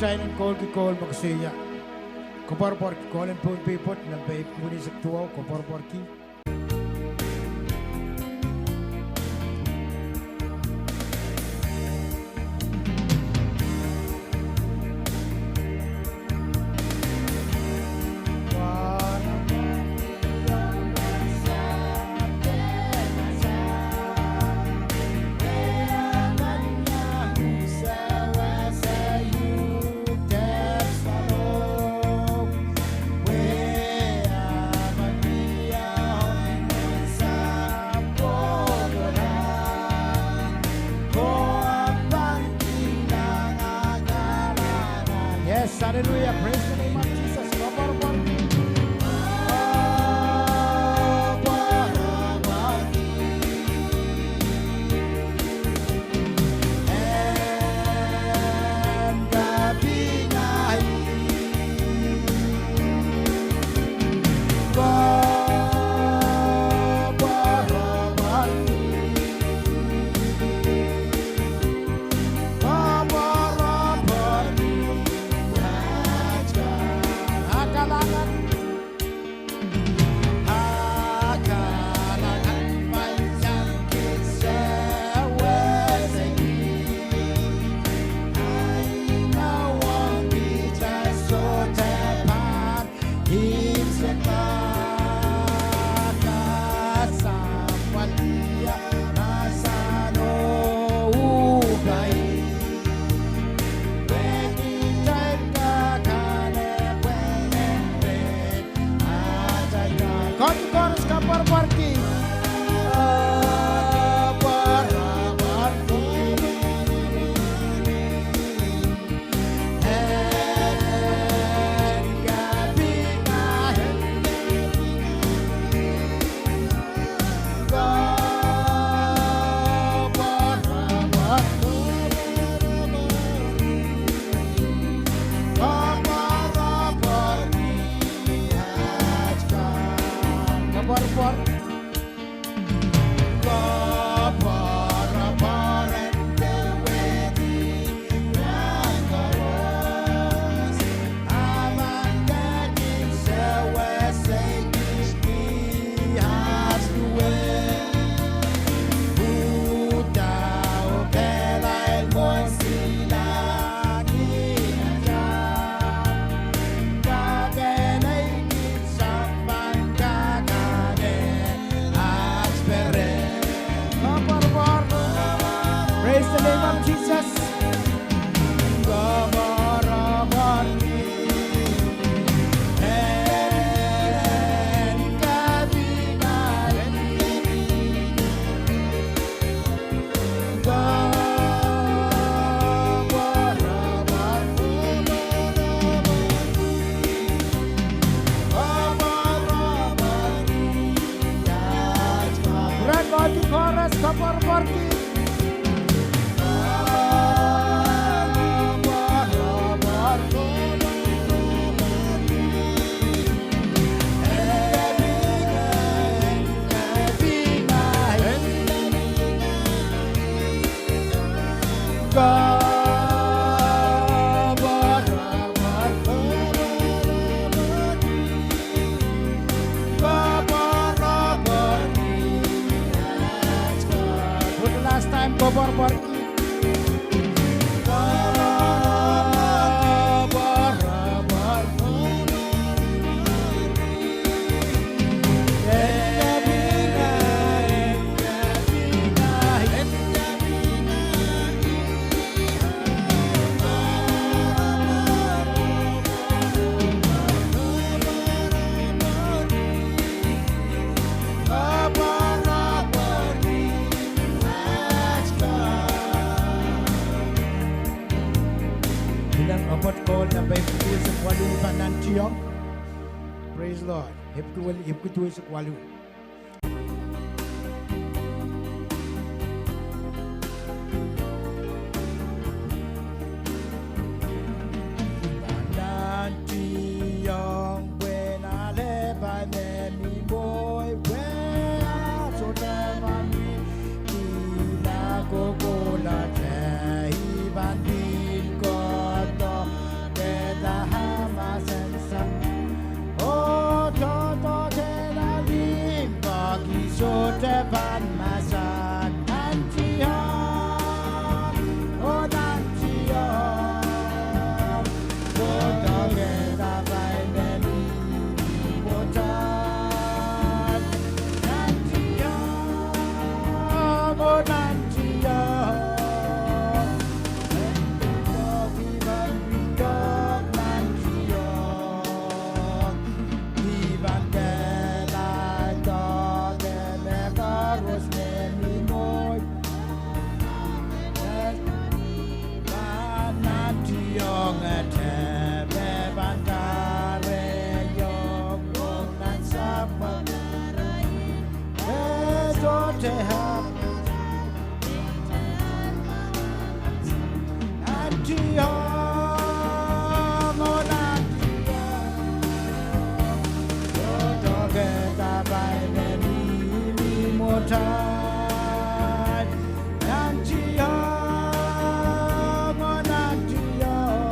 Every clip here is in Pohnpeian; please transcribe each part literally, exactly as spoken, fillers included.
Elen koulki koul me koasoia. Koapworopworki, koul en Pohnpei pwoat, nempe ipwiki weneisek duwau, koapworopworki. Yes, hallelujah. Praise the name of Jesus. Koapworopworki. Koaros koapworopworki. Praise the name of Jesus. Koapworopworki. For the last time, koapworopworki. Ilang apwat koul nempe ipwiki duwehsek waluh pahn nantihong. Praise Lord. Ipwiki wel-, ipwiki duwehsek waluh. pahn mahsanih, Nantiong, oh nantiong, kohdohkehda pai me mihmi mwohtail. Nantiong, oh nantiong, nantiong, nantiong, nantiong. I pahn kehlail doadoahk me koaros me mihmi mwohtail. Pahn nantiong, eh, me pahn kahrehiong nan sapwellime. Eh, sohte ahpw nantiong, oh nantiong, kohdohkehda pai me mihmi mwohtail. Nantiong, oh nantiong,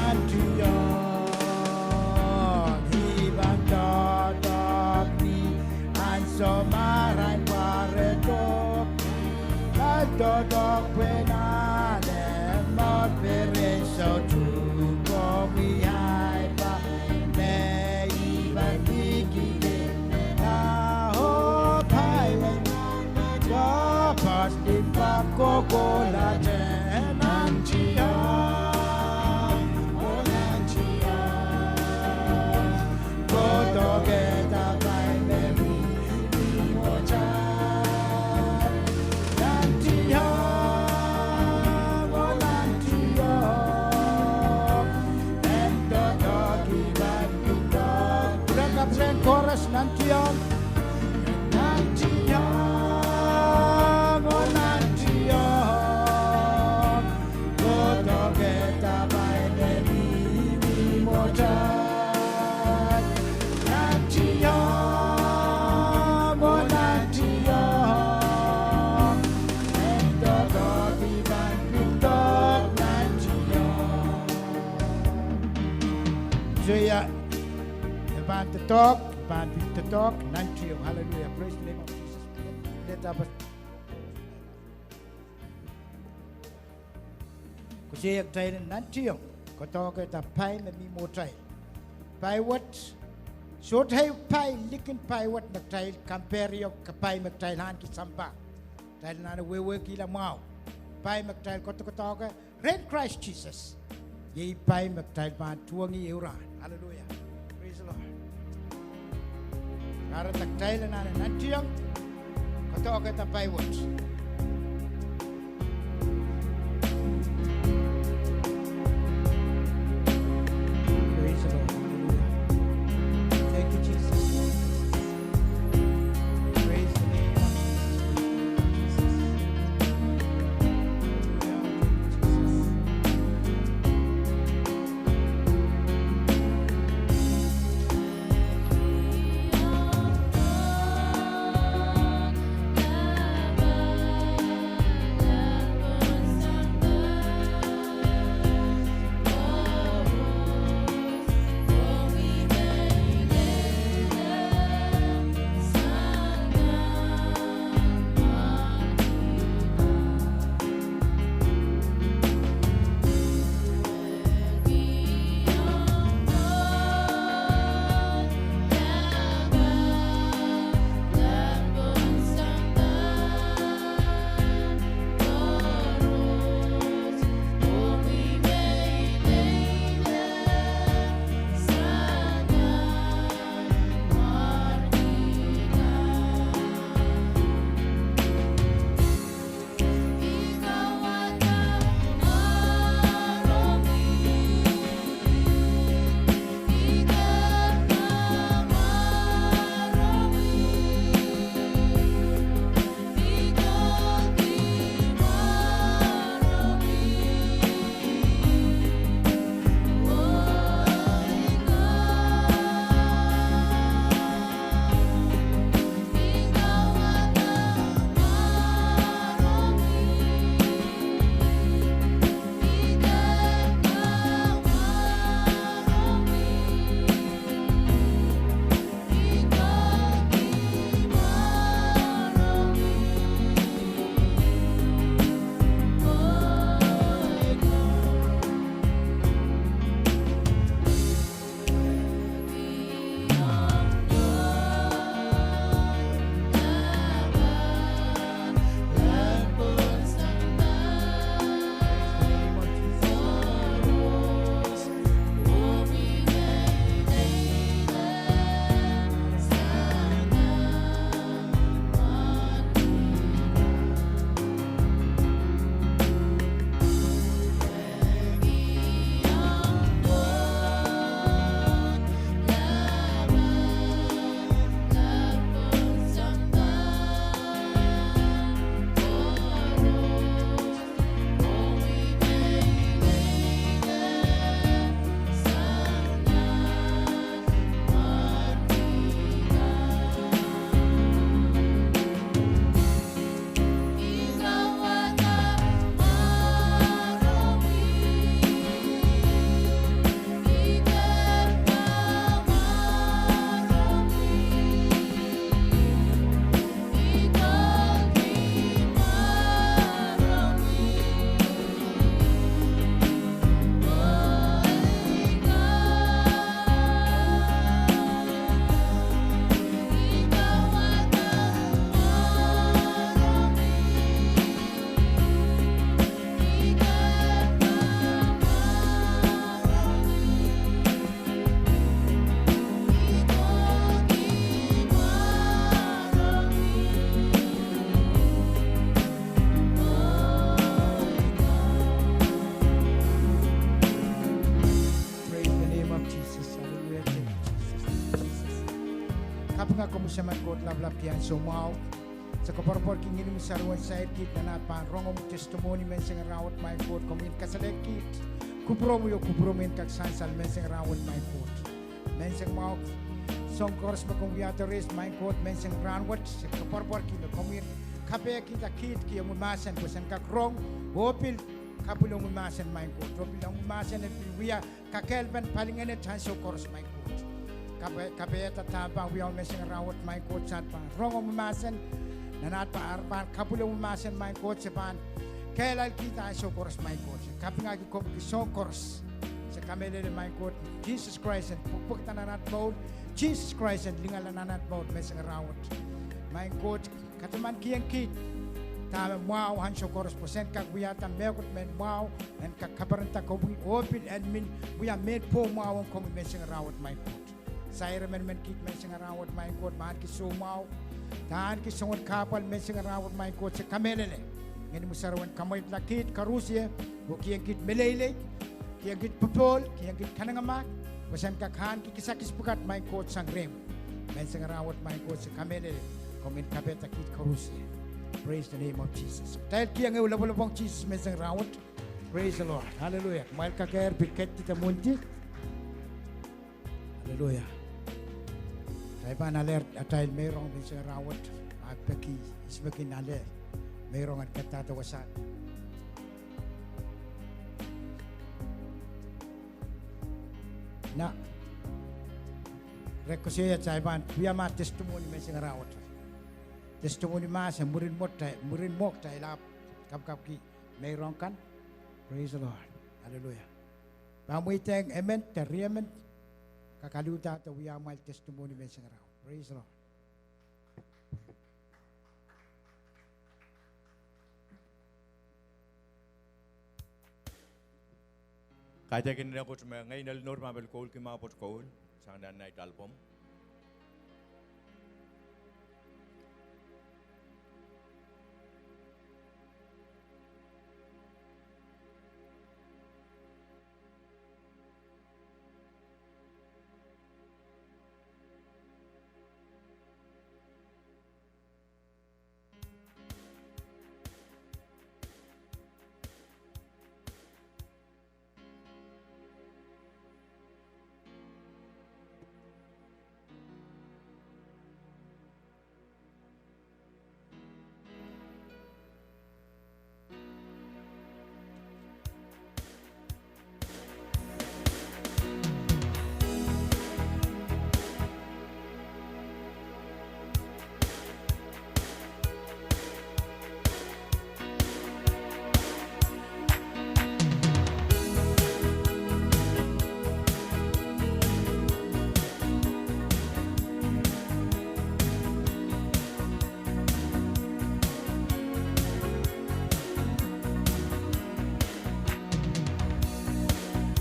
nantiong, I pahn doadoahk ni ansou marain pwaredo. Pahn doadoahk pwe nan mour peren soutuk, oh mie ahi pai me I pahn likih. Ah, oh pai me, oh pai me I pahn kohkohlahte. Nantiong, oh nantiong, kohdohkehda pai me mihmi mwohtail. Nantiong, oh nantiong, en doadoahk I pahn pwurehng kapw rehn koaros. Nantiong, nantiong, oh nantiong, kohdohkehda pai me mihmi mwohtail. Nantiong, oh nantiong, en doadoahk I pahn pil doadoahk nantiong. Soh, I pahn doadoahk, I pahn pil doadoahk nantiong. Hallelujah. Praise the name of Jesus. Let us Koasoia kitail en nantiong, kohdohkehda pai me mihmi mwohtail. Pai wet, sohte pai likin pai wet me kitail compare-iong pai me kitail ahneki sampah. Kitail anahne wehwehkihla mwahu. Pai me kitail kohdokohdohke rehn Krais Sises. Iei pai me kitail pahn tuhwong ehu rahn. Hallelujah. Praise the Lord. Kahrehda kitail anahne nantiong, kohdohkehda pai wet. Praise the Lord. Hallelujah. Thank you, Jesus. Praise the name of Jesus. Hallelujah. Thank you, Jesus. Kapinga komwi Samat Koht Lapalap ki ansou mwahu. Se koapworopworki Ngehnomwi Sarawi en sair kiht nan at pahn rong omwi testimony menseng rahnwet, Maing Koht, komwi en kasalehng kiht kupwuromwi oh kupwuromwi en kak sansal menseng rahnwet, Maing Koht. Menseng mwahu, soahng koaros me komwi wiahda rehn, Maing Koht, menseng rahnwet, se koapworopworki me komwi en kapehkihda kiht ki omwi mahsen pwe sen kak rong oh pil kapwil omwi mahsen, Maing Koht, oh pil omwi mahsen en pil wia kakehlpen palingenet ansou koaros, Maing Koht. Kape, kapehda dahme pahn wiawi menseng rahnwet, Maing Koht, se at pahn rong omwi mahsen, nan at pahn, pahn kapwil omwi mahsen, Maing Koht, se pahn kehlailkihda ansou koaros, Maing Koht. Kapingahki komwi ki soahng koaros. Se kamehlele, Maing Koht, Sises Krais en pwekpwekda nan at mour, Sises Krais en linganla nan at mour menseng rahnwet, Maing Koht. Kataman kihong kiht dahme mwahu ansou koaros pwe sen kak wiahda mehkot mehn mwahu en kak kaperenda komwi oh pil en mi wia mehn pwoh mwahu ong komwi menseng rahnwet, Maing Koht. Sair emenemen kiht menseng rahnwet, Maing Koht, me ahneki soumwahu, de ahneki soangen kahpwal menseng rahnwet, Maing Koht, se kamehlele Ngehnomwi Sarawi en kamwaidla kiht koaros oh kihong kiht meleilei, kihong kiht popohl, kihong kiht kanengamah pwe sen kak ahneki kisakis pwukat, Maing Koht, sang rehmw menseng rahnwet, Maing Koht, se kamehlele. Komwi en kapehda kiht koaros. Praise the name of Jesus. Kitail kihong ehu lopwolopwohng Sises menseng rahnwet. Praise the Lord. Hallelujah. Kumwail kakehr pil ketida mwohndi. Hallelujah. Kitail pahn ale atail meirong menseng rahnwet, ah peki, ihs me kin ale meirong en ketidahda wasaht? Na, re koasoia kitail pahn wia mah testimony menseng rahnwet. Testimony mahsen, mwurin mwo kitail, mwurin mwo kitail ahpw kapakapki meirong kan. Praise the Lord. Hallelujah. Pahn mweidehng emen de riemen kak aluhdahda wia amwail testimony menseng rahnwet. Praise the Lord. Kaidehkin nehkot me Ngehn Elnor pahn pil koulki mah pwoat koul sang nan nait album.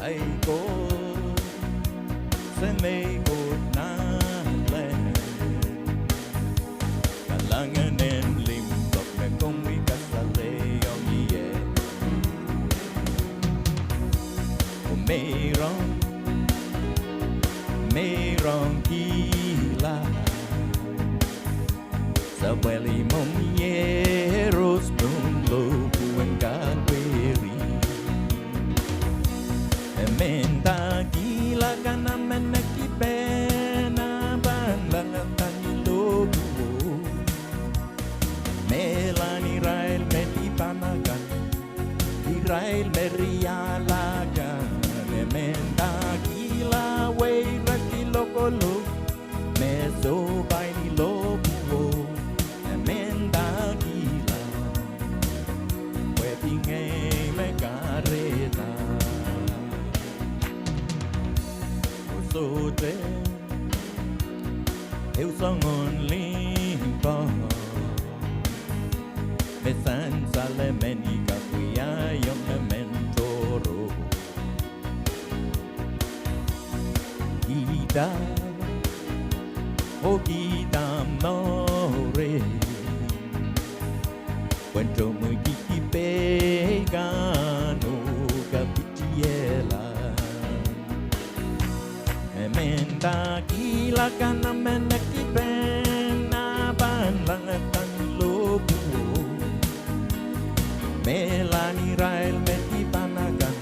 Ai Koht, se mei Koht nanleng. Kalahngan en limpoak me komwi kasalehiong ie. Oh meirong, meirongkihla. Sapwellime mie ros pwung lohpwu en kapweri. E mendahkihla kan amen ekipena pahn langada ni lohpwuo. Mehlahn irail me dipan akan, irail me riahla kan, e mendahkihla weiraki lokolok me sohpai ni lohpwuo, e mendahkihla pwehki ngehi me kahrehda. Oh sohte ehu soangen limpoak me sansal emen I kak wiahiong emen tohrohr. Kihda, oh kihda moure, pwehn tomwiki kipei kan oh kapitiehla. E mendahkihla kan amen ekipena Langadahr ni lohpwuo, me lahn irail me dipan akan,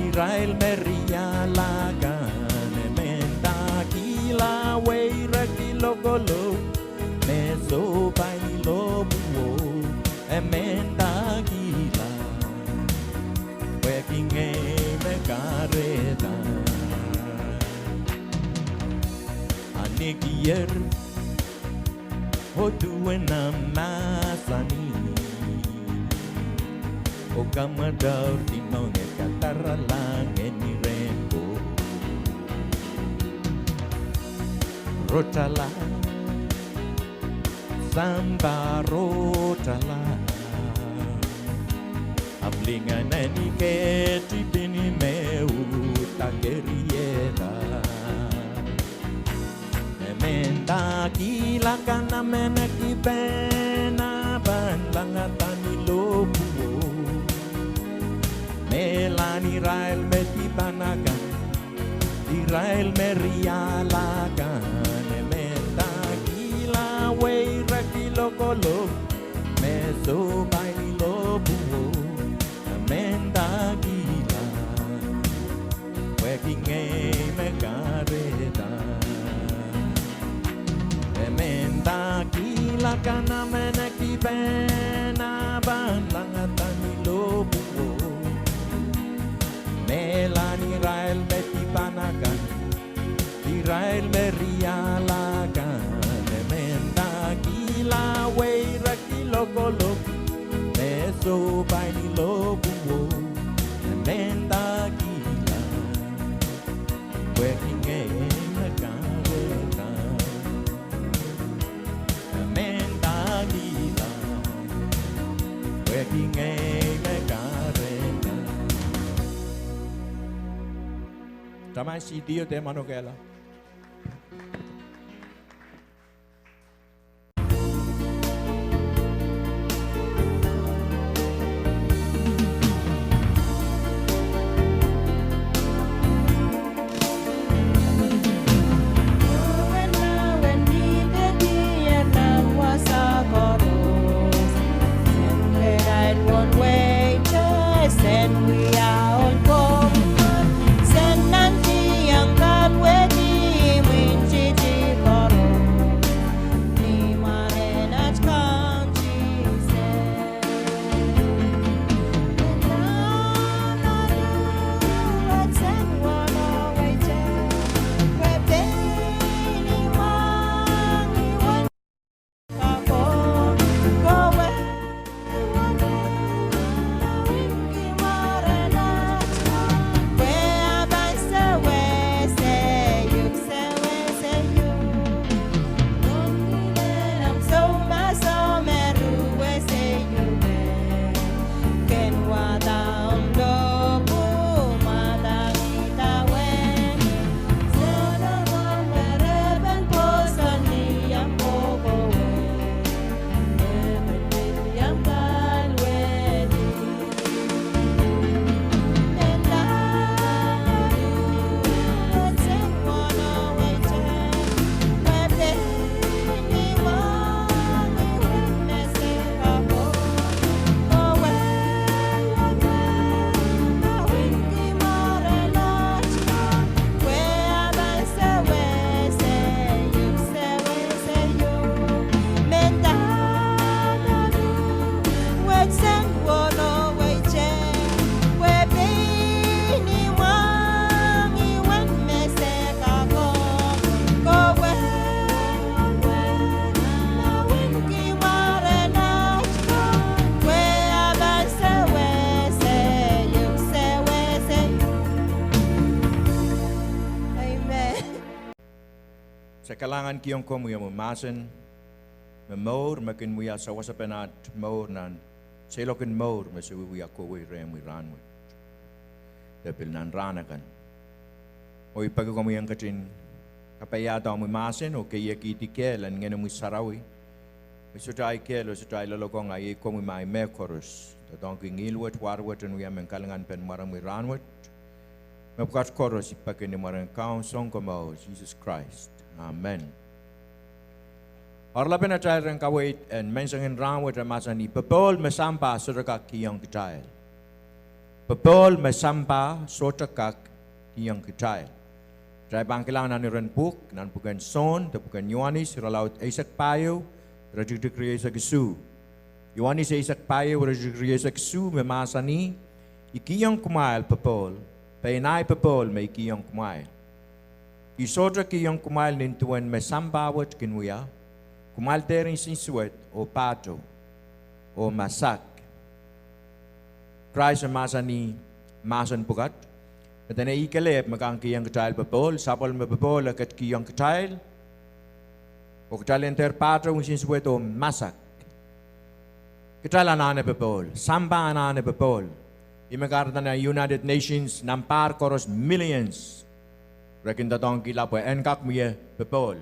irail me riala kan, e mendahkihla weirek lokolok, me sohpai ni lohpwuo, e mendahkihla, pwehki ngehi me kahrehda. Ahnikier, oh duwen ah mahsanih, oh kamwadaur di mohngiong kadarala ngehn ni rehn Koht. Rotala, sampah rotala, ahpw lingan en ih ketipin me uhdahn keriehda. E mendahkihla kanamenekipene pahn langadahr ni lohpwuo, me lahn irail me dipan akan, irail me riala kan, e mendahkihla weirek lokolok, me sohpai ni lohpwuo, e mendahkihla, pwehki ngehi me kahrehda. E mendahkihla kanamenekipene pahn langadahr ni lohpwuo, me lahn irail me dipan akan, irail me riala kan, e mendahkihla weirek lokolok, me sohpai ni lohpwuo, e mendahkihla, pwehki ngehi me kahrehda. E mendahkihla, pwehki ngehi me kahrehda. Taman C D o de manokehla. Amen. Se kalahngan kihong komwi omwi mahsen me mour, me kin wia sawasepen at mour nan seiloak en mour me se wiewia kohwei rehmwi rahnwet, de pil nan rahn akan. Oh I peki komwi en ketin kapaiada omwi mahsen oh keiekihdi kehl en Ngehnomwi Sarawi, me sohte ahi kehl oh sohte ahi loalokong, a iei komwi me ahi mehkoaros, doadoahngki ngihl wet, wahr wet en wia mehn kalinganpen mwaromwi rahnwet. Mepwukat koaros I peki ni mwaren Kaun Sounkomour Sises Krais. Amen. Oaralapen atail rehn kaweid en menseng en rahnwet e mahsanih, popohl me sampah sohte kak kihong kitail. Popohl me sampah sohte kak kihong kitail. Kitail pahn kilang nan iren pwuhk, nan pwuken Sohn de pwuken Ioanis, irelaud eisek pahieu, iretikitik rieisek isuh. Ioanis eisek pahieu, iretikitik rieisek isuh, me mahsanih, I kihong kumwail popohl, pein ahi popohl me I kihong kumwail. I sohte kihong kumwail nin duwen me sampah wet kin wia, kumwail dehr nsensuwed oh pahtou oh masak. Krais e mahsanih mahsen pwukat, me dene ih kelehpw me kak kihong kitail popohl, sapwellime popohl e ketikihong kitail, oh kitail en dehr pahtou, nsensuwed oh masak. Kitail anahne popohl, sampah anahne popohl. Ih me kahrehda nan United Nations nan pahr koaros millions re kin doadoahngkihla pwe en kak mie popohl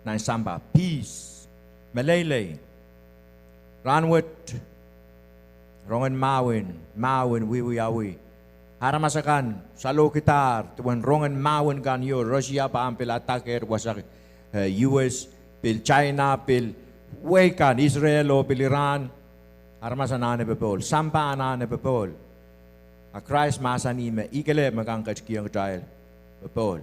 nan sampah, peace, meleilei. Rahnwet rongen mahwen, mahwen wiewiawi. Aramas akan salohkidahr duwen rongen mahwen kan, io, Russia pahn pil attack-ehr wasa, eh, U S, pil China, pil wehi kan, Israel oh pil Iran. Aramas anahne popohl, sampah anahne popohl. A Krais mahsanih me ih kelehpw me kak ketikihong kitail popohl.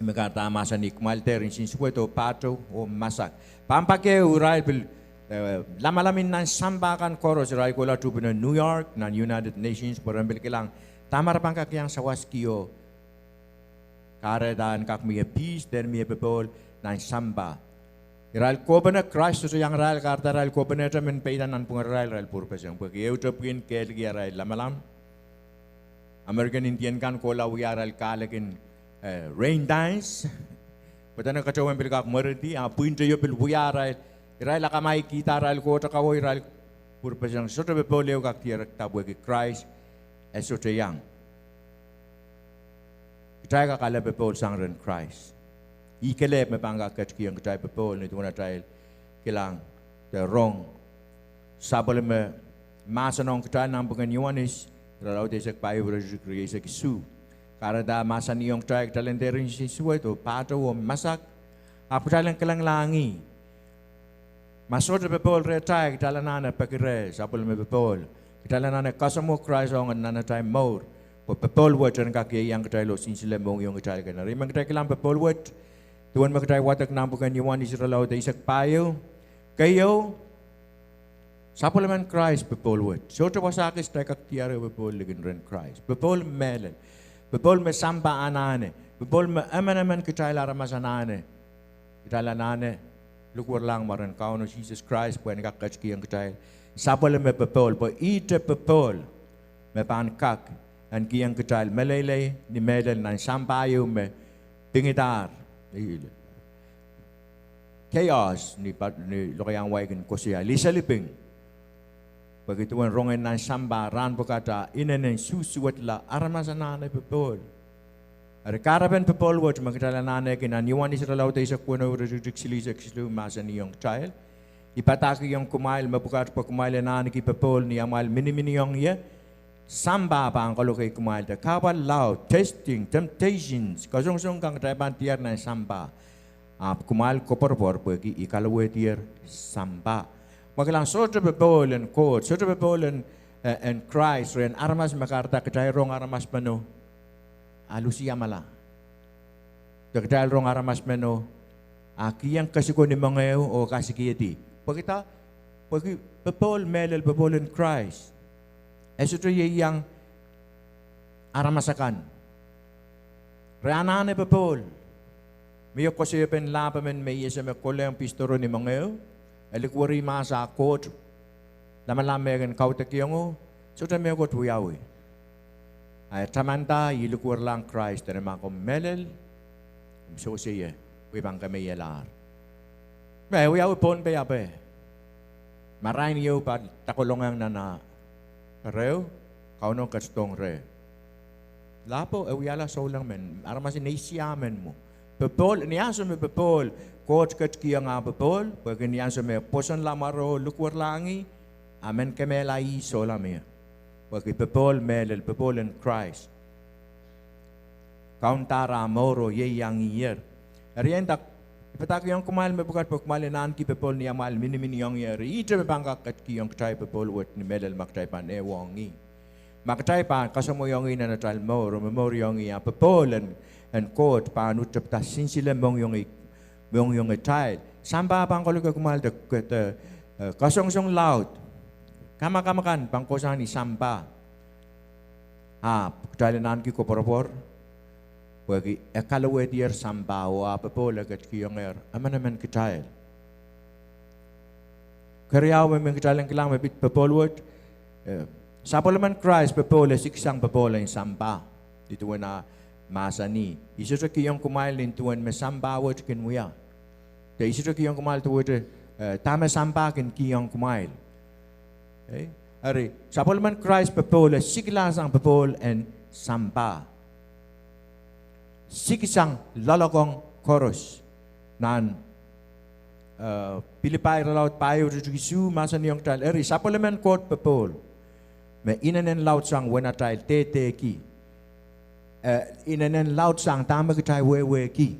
Me kahrehda mahsanih kumwail dehr nsensuwed oh pahtou oh masak. Pahn pak ehu irail pil, eh, lamalam en nan sampah kan koaros, irail kohla tuhpene New York nan United Nations pwe ren pil kilang dahme re pahn kak iang sawaski oh kahrehda en kak mie peace, dehr mie popohl nan sampah. Irail kohpene Krais sohte iang irail, kahrehda irail kohpenehte men peida nanpwungarail, irail pwurpeseng pwehki ehute pwihn kehlki arail lamalam. American Indian kan kohla wia arail kahlekin, eh, rain dance pwe dene keteu en pil kak mweridi, a pwihn teio pil wia arail. Irail akamai kihda arail kohte kawehi, irail pwurpeseng. Sohte popohl ehu kak dierekda pwehki Krais e sohte iang. Kitail kak ale popohl sang rehn Krais. Ih kelehpw me pahn kak ketikihong kitail popohl nin duwen atail kilang de rong sapwellime mahsanihong kitail nan pwuken Ioanis, irelaud eisek pahieu, iretikitik rieisek isuh. Kahrehda mahsanihong kitail, kitail en dehr nsensuwed oh pahtou oh masak, ahpw kitail en kilanglahng ih. Ma sohte popohl rehtail, kitail anahne peki reh sapwellime popohl. Kitail anahne kasamwo Krais ong nan atail mour, pwe popohl wet en kak ieiang kitail oh sinsile mohngiong kitail kan. Eri men kitail kilang popohl wet, duwen me kitail wadek nan pwuken Ioanis, irelaud eisek pahieu, keieu, sapwellimen Krais popohl wet. Sohte wasa kis kitail kak diar ehu popohl likin rehn Krais. Popohl mehlel, popohl me sampah anahne, popohl me emenemen kitail aramas anahne. Kitail anahne likwerlahng mwaren Kauno Sises Krais pwe en kak ketikihong kitail sapwellime popohl, pwe ihte popohl me pahn kak en kihong kitail meleilei ni mehlel nan sampah ieu me pingdahr chaos ni lokaiahn wai kin koasoia liseliping. Pwehki duwen rongen nan sampah rahn pwukat a inenen suhsuwedla aramas anahne popohl. Eri kahrepen popohl wet me kitail anahneki nan Ioanis irelaud eisek weneu, iretikitik silihsek siluh, mahsanihong kitail, I padahkihong kumwail mepwukat pwe kumwail en ahneki popohl ni amwail miniminiong ie. Sampah pahn kalokei kumwail de kahpwal laud, testing, temptations, kasongosong kan kitail pahn diar nan sampah. Ahpw kumwail koapworopwor pwehki I kalowehdier sampah. Ma kilang, sohte popohl en Koht, sohte popohl en, eh, en Krais rehn aramas me kahrehda kitail rong aramas meno a lusiamala, de kitail rong aramas meno a kihong kesiko ni moangehu oh kasikihdi. Pwehki dah? Pwehki popohl mehlel, popohl en Krais, e sohte ieiang aramas akan. Re anahne popohl. Mie koasoiepen lahp emen me I ese me kolehng pistoro ni moangehu, e likwerih mahs a Koht lamalam me e kin kaudokiong uhk, sohte mehkot wiawi. A e tamanda, I likwerlahng Krais dene ma komw mehlel, komw sewese ie, pwe I pahn kemeielahr. Me e wiawi Pohnpei ape. Marain ieu pahn dakolongohng nan ah reu, Kauno ketidohng reh. Lahpo e wiahla souleng men, aramas en eisek emen mwo. Popohl, ni ansou me popohl, Koht ketikihong ah popohl, pwehki ni ansou me pwosonla mwareo, likwerlahng ih, a men kemehlel ih sohla mie. Pwehki popohl mehlel, popohl en Krais, kaundahr ah mour oh ieiang ih. Eri e nda padahkihong kumwail mepwukat pwe kumwail en ahneki popohl ni amwail miniminiong ie. Eri ihte me pahn kak ketikihong kitail popohl wet ni mehlel ma kitail pahn ehuong ih. Ma kitail pahn kasamwoiong ih nan atail mour oh momouriong ih, a popohl en, en Koht pahn uhdahn tepda sinsile mohngiong, mohngiong atail. Sampah pahn koluhke kumwail de, de, eh, kasongosong laud. Kamakam akan pahn kohsang ni sampah. Ahpw kitail en ahneki koapworopwor pwehki e kalowehdier sampah oh a popohl e ketikihier emenemen kitail. Keriau me men kitail en kilang me pid popohl wet, eh, sapwellimen Krais popohl e sikisang popohl en sampah. Nin duwen ah mahsanih, I sohte kihong kumwail nin duwen me sampah wet kin wia. De I sohte kihong kumwail duwehte, eh, dahme sampah kin kihong kumwail. Eh, eri sapwellimen Krais popohl e sikilahsang popohl en sampah. Sikisang loalokong koaros. Nan, eh, Pilipai irelaud pahieu iretikitik isuh mahsanihong kitail, eri sapwellimen Koht popohl me inenen laudsang uwen atail dehdehki, eh, inenen laudsang dahme kitail wehwehki,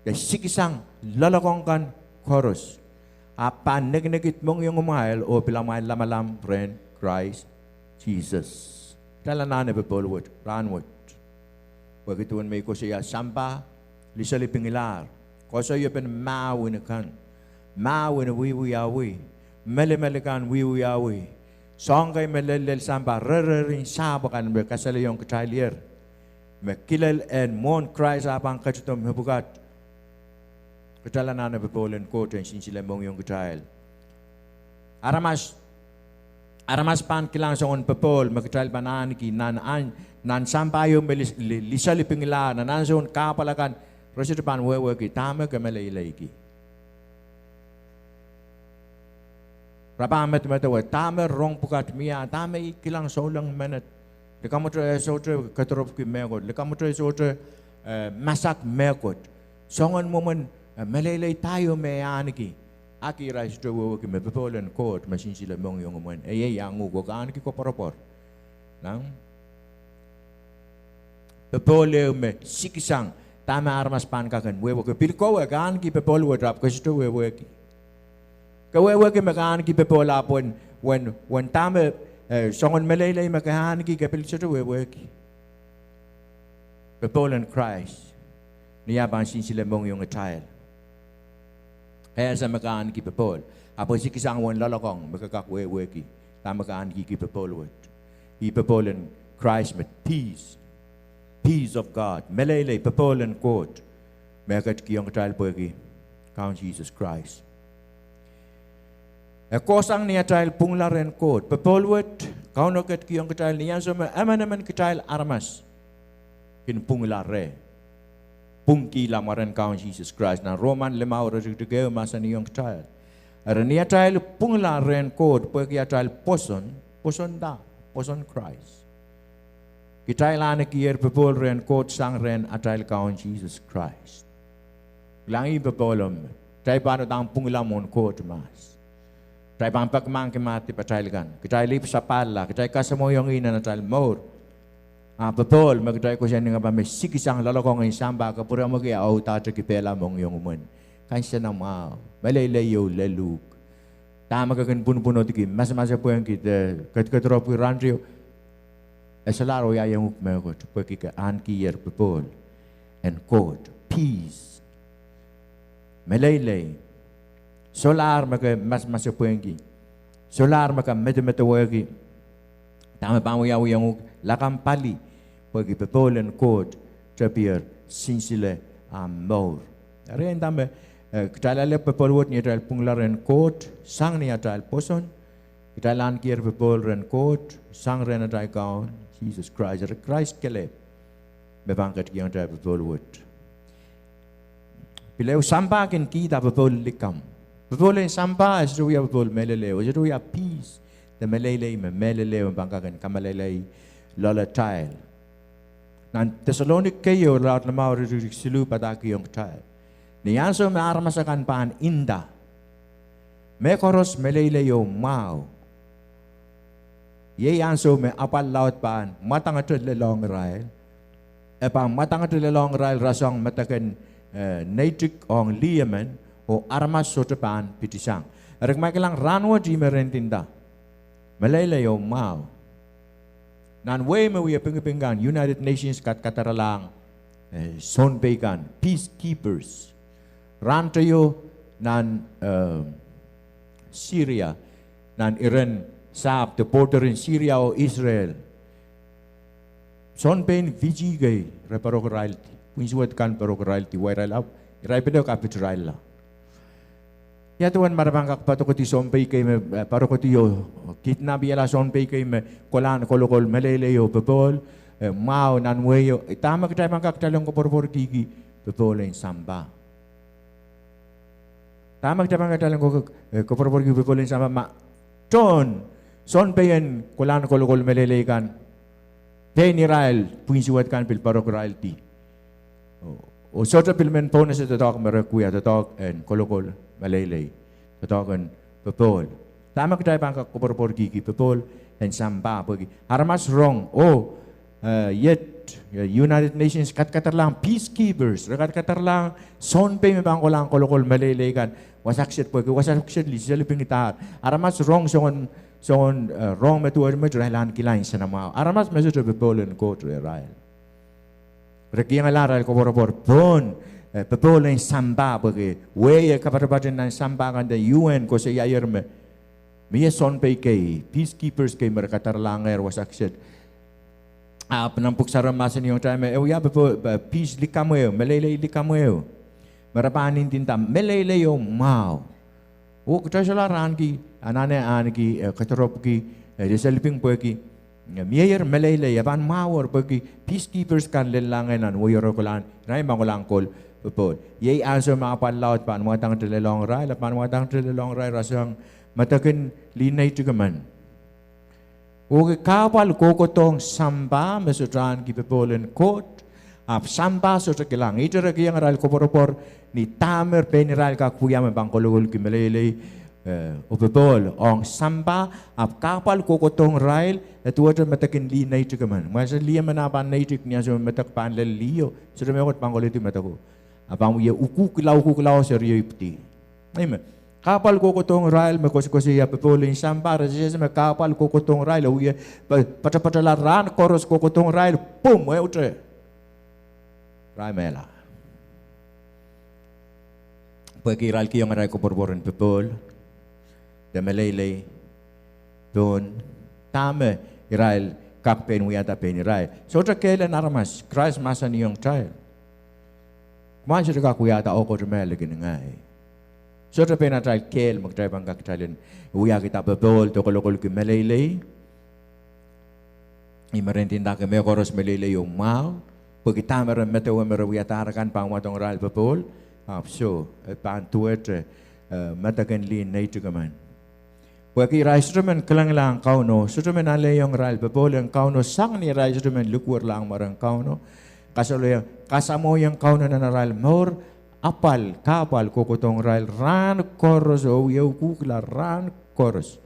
de sikisang loalokong kan koaros, ahpw pahn nekinekid mohngiongimwail oh pil amwail lamalam rehn Krais Sises. Kitail anahne popohl wet rahnwet. Pwehki duwen me I koasoia sampah, liselipingilahr. Koasoiepen mahwen kan, mahwen wiewiawi, melimel kan wiewiawi. Soahng kei me lel, lel sampah, rerrerin sahpw akan me kasalehiong kitail ier me kilel en mwohn Krais ah pahn ketido mepwukat. Kitail anahne popohl en Koht en sinsile mohngiong kitail. Aramas, aramas pahn kilang soangen popohl me kitail pahn ahneki nan, nan sampah ieu me lis-, li-, liselipingilahr, nan ansoun kahpwal akan, re sohte pahn wehwehki dahme ke meleileiki. Re pahn medemedewe dahme rong pwukat mie, dahme I kilang souleng menet. Likamwete e sohte kediropwki mehkot. Likamwete e sohte, eh, masak mehkot. Soangen mwomwen, eh, meleilei da ieu me e ahneki. Ahki irail sohte wehwehki me popohl en Koht me sinsile mohngiongimwen. E iei ahng uhk, ke ahneki koapworopwor. Nan popohl ehu me sikisang dahme aramas pahn kak en wehwehki. Pil kowe ke ahneki popohl wet ahpw ke sohte wehwehki. Ke wehwehki me ke ahneki popohl ahpw uwen, uwen, uwen dahme, eh, soangen meleilei me ke ahneki ke pil sohte wehwehki. Popohl en Krais, ni ah pahn sinsile mohngiong atail, ke ese me ke ahneki popohl, ahpw e sikisang uwen loalokong me ke kak wehwehki dahme ke ahnekiki popohl wet. Ih popohl en Krais me peace, peace of God, meleilei, popohl en Koht, me e ketikihong kitail pwehki Kaun Sises Krais. E kohsang ni atail pwungla rehn Koht. Popohl wet, Kauno ketikihong kitail ni ansou me emenemen kitail aramas kin pwungla reh, pwungkihla mwaren Kaun Sises Krais. Nan Roman limau iretikitik ehu mahsanihong kitail, eri ni atail pwungla rehn Koht pwehki atail pwoson, pwoson da, pwoson Krais, kitail ahnekier popohl rehn Koht sang rehn atail Kaun Sises Krais. Kilang, ih popohl me kitail pahn uhdahn pwungla mwohn Koht mahs. Kitail pahn pekimahkki ma dipatail kan. Kitail ipwsapahlla, kitail kasamwoiong ih nan atail mour. A popohl me kitail koasoia ni kapwa me sikisang loalokong en sampah, kapwurehmwki e audahteki pehla mohngiongimwen. Kansenamwahu, meleilei ehu leluhk. Dahme ke kin pwunopwunodki, masamasepwehki de kedkediropwki rahn teio, e solahr wiahiong uhk mehkot pwehki ke ahnekier popohl en Koht, peace, meleilei. Solahr me ke masamasepwehki, solahr me ke medemedewehki dahme pahn wiahiong uhk lakapw pali, pwehki popohl en Koht tepier sinsile ahmw mour. Eri e nda me, eh, kitail ale popohl wet ni atail pwungla rehn Koht sang ni atail pwoson, kitail ahnekier popohl rehn Koht sang rehn atail Kaun Sises Krais. Eri Krais kelehpw me pahn ketikihong atail popohl wet. Pil ehu, sampah kin kihda popohl likamw. Popohl en sampah e sohte wia popohl mehlel ehu, e sohte wia peace de meleilei me mehlel ehu me pahn kak en kamehlele loalatail. Nan Deselonika keieu, irelaud limau, iretikitik siluh padahkihong kitail, ni ansou me aramas akan pahn nda mehkoaros meleilei oh mwahu, iei ansou me apwal laud pahn mwadangete lelohng irail. E pahn mwadangete lelohng irail rasehng medeken eh, neitik ong lih emen, oh aramas sohte pahn pitisang. Eri kumwail kilang rahnwet ih me re ndinda meleilei oh mwahu. Nan wehi me wie pingiping kan, United Nations kadkadaralahng, eh, sounpei kan, peacekeepers. Rahn teio nan, eh, Syria, nan iren sahpw de border en Syria oh Israel. Sounpein Fiji kei, re poarokiraildi, pwihn suwed kan poarokiraildi, wa irail ahpw, irail pil kapitirailla. Ia duwen ma re pahn kak poarokedi sounpei kei me, eh, poarokedi oh kidnapihala sounpei kei me kolahng kolokol meleilei oh popohl, eh, mwahu nan wehio, eh, dahme kitail pahn kak kitail en koapworopworkihki popohl en sampah? Dahme kitail pahn kak kitail en ko-, eh, koapworopworkihki popohl en sampah ma tohn sounpei en kolahng kolokol meleilei kan, pein irail pwihn suwed kan pil poarokiraildi. Oh, oh sohte pil men pohnese doadoahk me re wia, doadoahk en kolokol meleilei, doadoahk en popohl. Dahme kitail pahn kak koapworopworkihki popohl en sampah pwehki aramas rong, oh, eh, iet, eh, United Nations kadkadaralahng peacekeepers, re kadkadaralahng sounpei me pahn kolahng kolokol meleilei kan, wasa kiset pwehki, wasa kiset liselipingidahr. Aramas rong soangen, soangen, eh, rong me duwehte met irail ahnikihla nsenamwahu. Aramas me sohte popohl en Koht rehrail. Re kihongala arail koapworopwor pohn, eh, popohl en sampah pwehki wehi e kapatapat nan sampah kan de U N koasoiaier me mie sounpei kei, peacekeepers kei me re kadaralahng ehr wasa kiset. Ahpw nan pwuhk sarawi mahsanihong kitail me e wia popohl, eh, peace likamw ehu, meleilei likamw ehu, me re pahn ndinda meleilei oh mwahu. Oh kitail solahr ahneki, anahne ahneki, eh, kediropwki, eh, liseliping pwehki, eh, mieier meleilei, e pahn mwahuer pwehki peacekeepers kan lellahng nan wehi oarokolahr, irail me kolahng kol popohl. Iei ansou me apwal laud pahn wadangete lelohng irail, e pahn wadangete lelohng irail rasehng medekin lih neitik emen. Oh ki kahpwal kohkohdohng sampah me sohte ahneki popohl en Koht, ahpw sampah sohte kilang. Ihte re kihong arail koapworopwor ni dahme pein irail kak wia me pahn kolokolki meleilei, eh, oh popohl ong sampah, ahpw kahpwal kohkohdohng irail, e duwehte medekin lih neitik emen. Mwese lih emen a pahn neitik ni ansou me medek pahn lel liho, sohte mehkot pahn koledi medeko. A pahn wie ukukla, ukukla oh seri ipwidi. Amen. Kahpwal kohkohdohng irail me koasokoasoia popohl en sampah, re sehse me kahpwal kohkohdohng irail e wie pa-, patapatala rahn koaros kohkohdohng irail, pwum, ehute. Irail mehla. Pwehki irail kihong arail koapworopwor en popohl de meleilei pohn dahme irail kak pein wiahda pein irail. Sohte kehl en aramas, Krais mahsanihong kitail, kumwail sohte kak wiahda oh Koht me likin ngehi. Sohte pein atail kehl me kitail pahn kak kitail en wiahkihda popohl de kolokolki meleilei. Ih me re ndindahki mehkoaros meleilei oh mwahu, pwehki dahme re medewe me re wiadahr kan pahn wadohng irail popohl, ahpw soh, e pahn duwehte, eh, medekin lih neitik emen. Pwehki irail sohte men kilenglahng Kauno, sohte men alehiong irail popohl en Kauno sang ni irail sohte men likwerlahng mwaren Kauno, kasamwohiong Kauno nan arail mour, apwal, kahpwal kohkohdohng irail rahn koaros oh wie ukukla rahn koaros.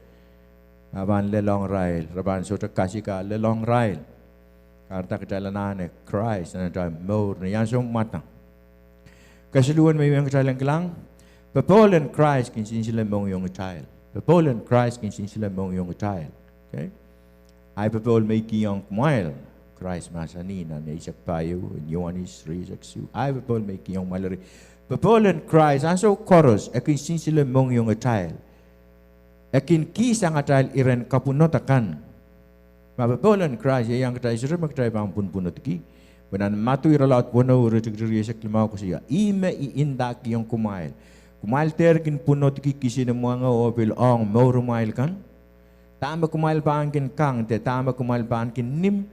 A pahn lelohng irail, re pahn sohte kasika lelohng irail. Kahrehda kitail anahne Krais nan atail mour ni ansou mwadang. Kesiluhwen me I men kitail en kilang, popohl en Krais kin sinsile mohngiong kitail. Popohl en Krais kin sinsile mohngiong kitail. Ahi popohl me I kihong kumwail, Krais mahsanih nan eisek pahieu en Ioanes rieisek isuh. Ahi popohl me I kihong kumwail eri, popohl en Krais ansou koaros e kin sinsile mohngiong kitail. E kin kihsang atail iren kapwunod akan. Ma popohl en Krais ieiang kitail sohte me kitail pahn pwunpwunodki. Pwe nan Madiu irelaud weneu iretikitik rieisek limau koasoia, ih me I ndahkihong kumwail, kumwail dehr kin pwunodki kisin mwenge oh pil ong mour kumwail kan. Dahme kumwail pahn kin kang de dahme kumwail pahn kin nim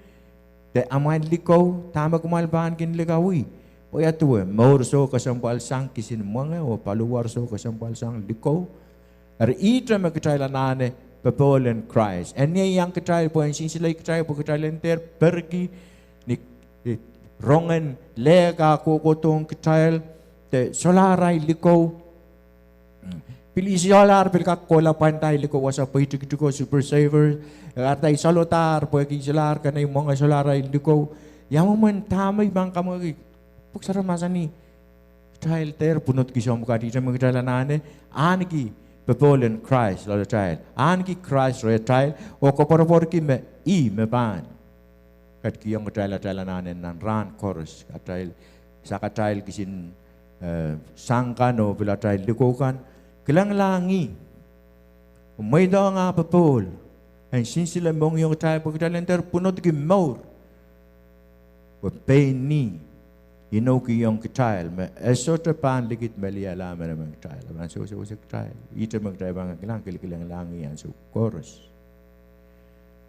de amwail likou, dahme kumwail pahn kin likawih? Pwe ia duwe, mour soh kesempwal sang kisin mwenge oh paliwar soh kesempwal sang likou. Eri ihte me kitail anahne popohl en Krais, e ieiang kitail pwe en sinsile kitail pwe kitail en dehr perki ni, eh, rongen lehka kohkohdohng kitail de solahr ahi likou. Pil solahr pil kak kohla pwainda ahi likou wasa pwe I tikitiko Super Saver, e kahrehda I salodahr pwehki I solahr kenei mwenge solahr ahi likou. Ia mwomwen dahme I pahn kamwekih? Pwuhk Sarawi mahsanih, Kitail dehr pwunodki soahng pwukat, ihte me kitail anahne ahneki popohl en Krais loalatail, ahneki Krais rehtail, oh koapworopworki me ih me pahn ketikihong kitail atail anahn en nan rahn koaros. Atail, sahk atail kisin, eh, sang kan oh pil atail likou kan, kilenglahng ih. Mweidohng ah popohl en sinsile mohngiong kitail pwe kitail en dehr pwunodki mour. Pwe pein ih inoukihong kitail me e sohte pahn likidmeliala emenemen kitail, a pahn sewese kitail. Ihte me kitail pahn kak kilang, kilikilenglahng ih ansou koaros.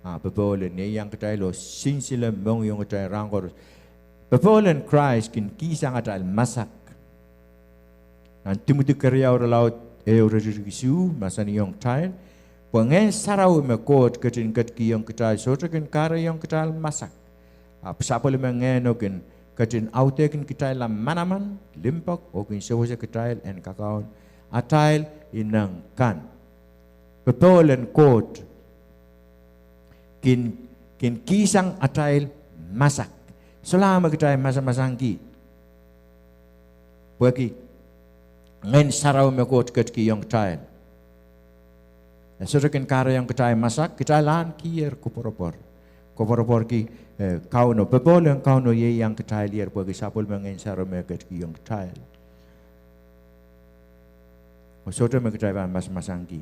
Ah popohl en ieiang kitail oh sinsile mohngiong kitail rahn koaros. Popohl en Krais kin kihsang atail masak. Nan Timoty keriau, irelaud ehu, iretikitik isuh, mahsanihong kitail, pwe Ngehn Sarawi me Koht ketin ketikihong kitail sohte kin kahrehiong kitail masak. Ahpw sapwellime Ngehno kin ketin audehkin kitailla manaman, limpoak, oh kin sewese kitail en kakaun atail ineng kan. Popohl en Koht kin, kin kihsang atail masak. Solahr me kitail masamasangki, pwehki Ngehn Sarawi me Koht ketikihong kitail e sohte kin kahrehiong kitail masak. Kitail ahneki koapworopwor, koapworopworki, eh, Kauno. Popohl en Kauno ieiang kitail ier pwehki sapwellime Ngehn Sarawi me ketikihong kitail. Oh sohte me kitail pahn masamasangki.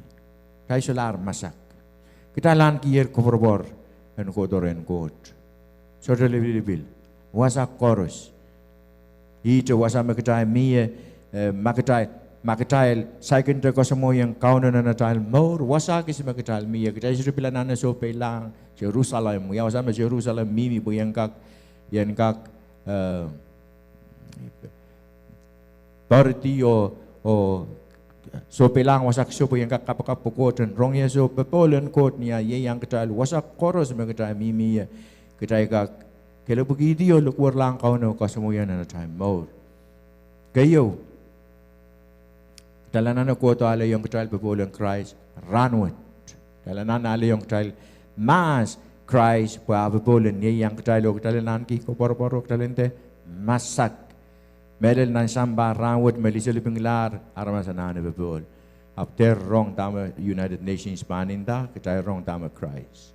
Kitail solahr masak. Kitail ahneki koapworopwor en kohdo rehn Koht. Sohte lipilipil. Wasa koaros. Ihte wasa me kitail mie, eh, ma kitail, ma kitail saikinte koasoamwoiong Kauno nan atail mour, wasa kis me kitail mie, kitail sohte pil anahne sohpeilahng Serusalem. Ia wasa me Serusalem mihmi pwe I en kak, I en kak, eh, poaridi oh, oh sohpeilahng wasa kiso pwe I en kak kapakap pwe Koht en rong ie. Soh, popohl en Koht ni ah ieiang kitail wasa koaros me kitail mihmi ie, kitail kak kelepwikihdi oh likwerlahng Kauno koasoamwoiong nan atail mour. Keieu, kitail anahne kohdo alehiong kitail popohl en Krais rahnwet. Kitail anahne alehiong kitail mahs Krais pwe ah popohl en ieiang kitail oh kitail en ahneki koapworopwor oh kitail en dehr masak. Mehlel nan sampah rahnwet me liselipinglahr, aramas anahne popohl. Ahpw dehr rong dahme United Nations pahn nda, kitail rong dahme Krais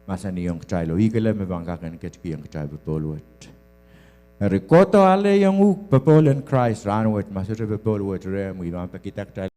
mahsanihong kitail oh ih kelehpw me pahn kak en ketikihong kitail popohl wet. Eri kohdo alehiong uhk popohl en Krais rahnwet, ma sohte popohl wet rehmw, I pahn pekihda kitail